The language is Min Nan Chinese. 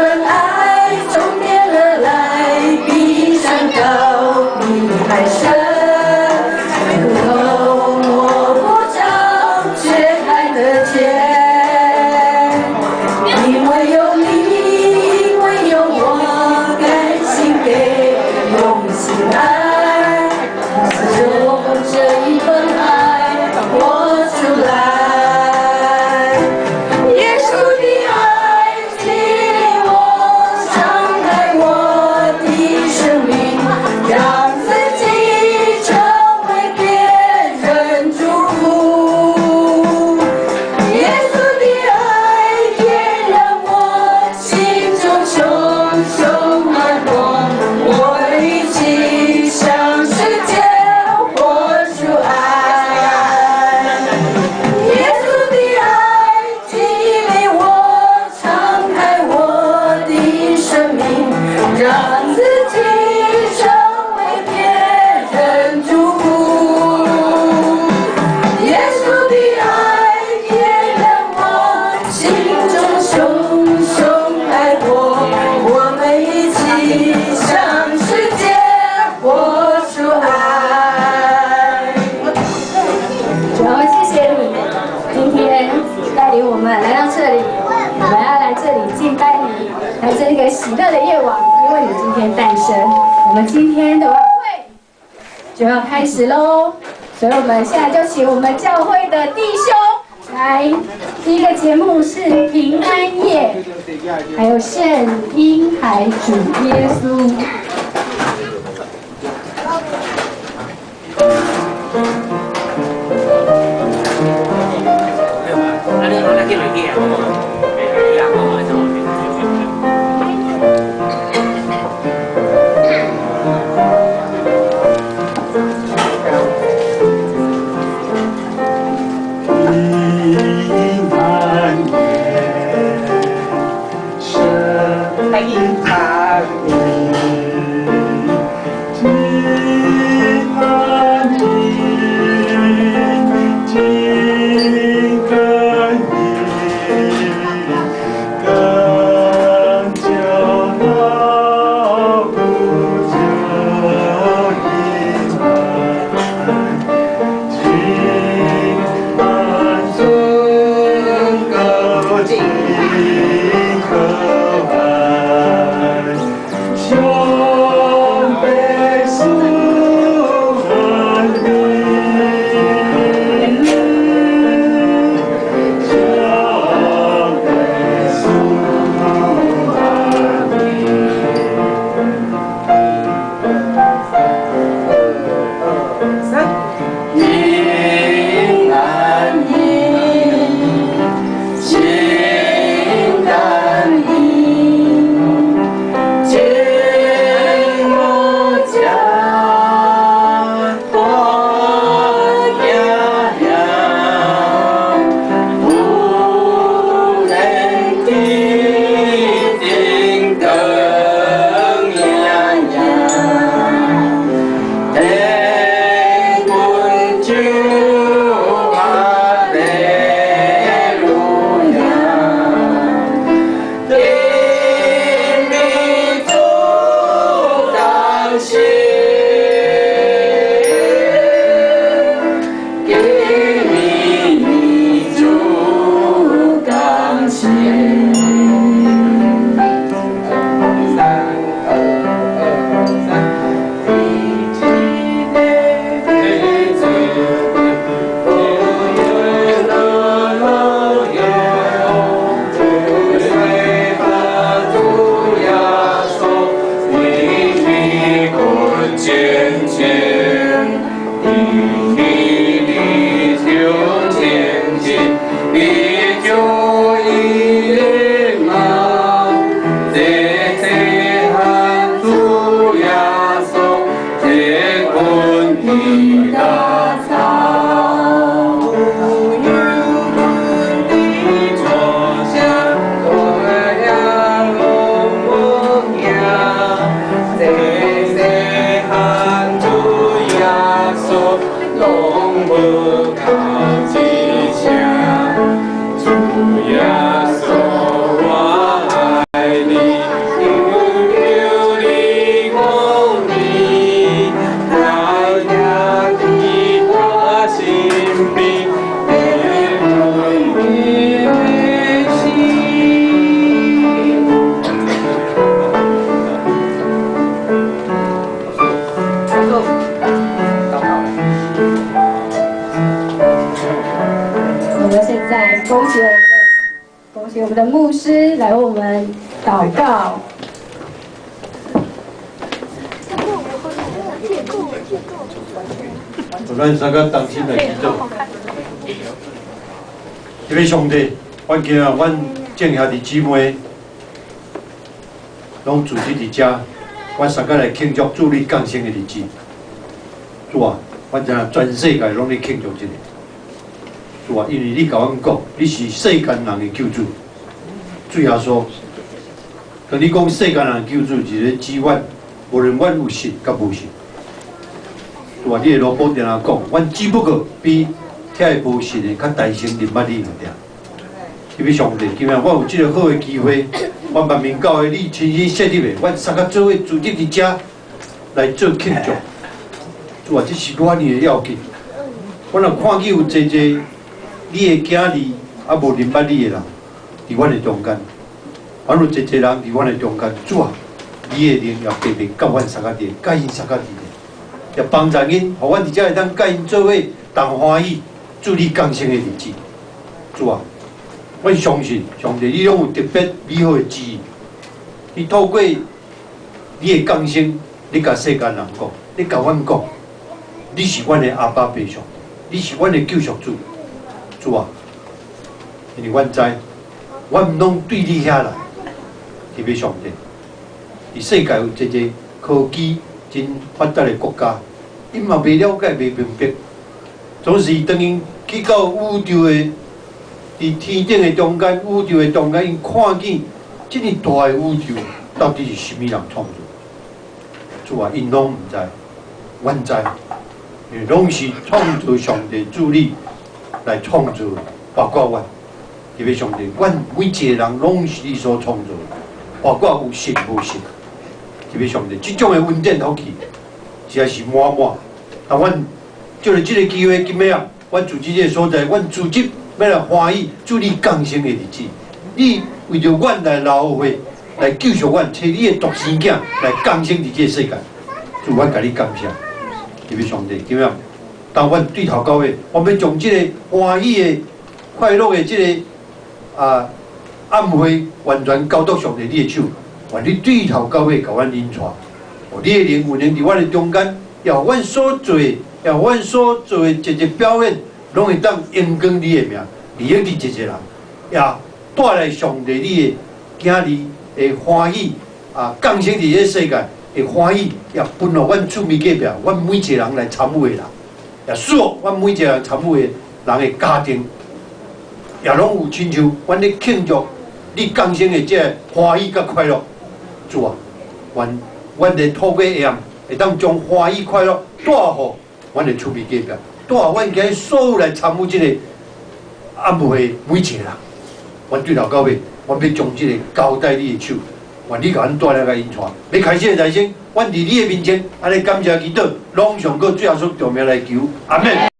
份愛從天而來，比山高，比海深，苦頭摸不著，卻看得見。因為有你，因為有我，甘心給，用心愛，用這一份愛活出來。耶穌的愛激勵我，敞開我的生命，讓自己成為別人祝福。耶穌的愛點燃我心中熊熊愛火，我們一起向世界活出愛。耶穌的愛激勵我，敞開我的生命，讓自己成為別人祝福。耶穌的愛點燃我心中熊熊愛火，我們一起向世界活出愛。主，謝謝你今天帶領我們來到這裡，我們要來這裡敬拜你，來這一個喜樂的夜晚，因為你今天誕生，我們今天的晚會就要開始嘍。所以我們現在就請我們教會的弟兄來，第一個節目是平安夜，還有獻嬰孩主耶穌。平安夜，神降臨，平安夜，平安夜，更久老不久以来，尊高敬可爱，向北苏万民，向北苏万民。平安夜，平安夜，进我家，多呀呀，不能的叮当呀呀，天君主哈利路亞，天民主當心，天民主當心。三二二三，主耶穌，我愛你。牧師來為我們禱告。咱三個同心來祈禱。這位上帝，阮今日阮眾兄弟姊妹攏聚集佇遮，阮三個來慶祝主你降生的日子。主啊，阮知影全世界攏咧慶祝這個。主啊，因為你共阮講，你是世間人的救主。主耶穌，當你講世間人的救主，是咧指阮，無論阮有信佮無信。主啊，你的羅寶定定講，阮只不過比遐個無信的較大聲認捌你爾爾。這位上帝，今日我有這個好的機會，阮萬民教會你親身設立的，阮三個做伙組織佇遮來做慶祝。主啊，這是偌爾的要緊。我若看見有濟濟你的囝兒猶無認捌你的人，佇阮的中間，阮有濟濟人佇阮的中間。主啊，你的靈也白白佮阮相佮佇，佮𪜶相佮佇。也幫助𪜶，予阮佇遮會當佮𪜶做伙同歡喜，主你降生的日子。主啊，阮相信上帝，你攏有特別美好的旨意。你透過你的降生，你共世間人講，你共阮講，你是阮的阿爸父上帝，你是阮的救贖主。主啊，因為阮知，阮毋攏對你遐來，特別上帝，佇世界有濟濟科技真發達的國家，𪜶嘛袂了解、袂明白，總是當𪜶去到宇宙的，佇天頂的中間，宇宙的中間，𪜶看見這麼大的宇宙，到底是啥物人創造？主啊，𪜶攏毋知，阮知，因為攏是創造上帝主你來創造，包括阮。特別上帝，阮每一個人攏是你所創造的，包括有信無信。特別上帝，這種的恩典福氣，實在是滿滿。啊，阮藉著這個機會，今暝啊，阮組織這個所在，阮組織欲來歡喜主你降生的日子。你為著阮來流血，來救贖阮，差你的獨生囝來降生佇這個世界。主，阮共你感謝。特別上帝，今暝當阮對頭到尾，我欲將這個歡喜的、快樂的這個暗會完全交託上帝你的手。願你對頭到尾共阮引帶，你的靈運行佇阮的中間，也予阮所做的，也予阮所做的一個表演，攏會當榮光你的名，利益佇濟濟人，也帶來上帝你的囝兒的歡喜啊，降生佇這個世界的歡喜，也分予阮厝邊隔壁，阮每一個人來參與的人，也祝福阮每一個人參與的人的家庭，也攏有親像阮咧慶祝你降生的這個歡喜佮快樂。主啊，願阮的透過下暗，會當將歡喜快樂帶予阮的厝邊隔壁，帶予阮今日所有來參與這個暗會每一個人。阮對頭到尾，阮欲將這個交在你的手，願你共阮帶領共引帶。欲開始的人生，阮佇你的面前，按呢感謝祈禱，攏上過主耶穌聖名來求，阿們。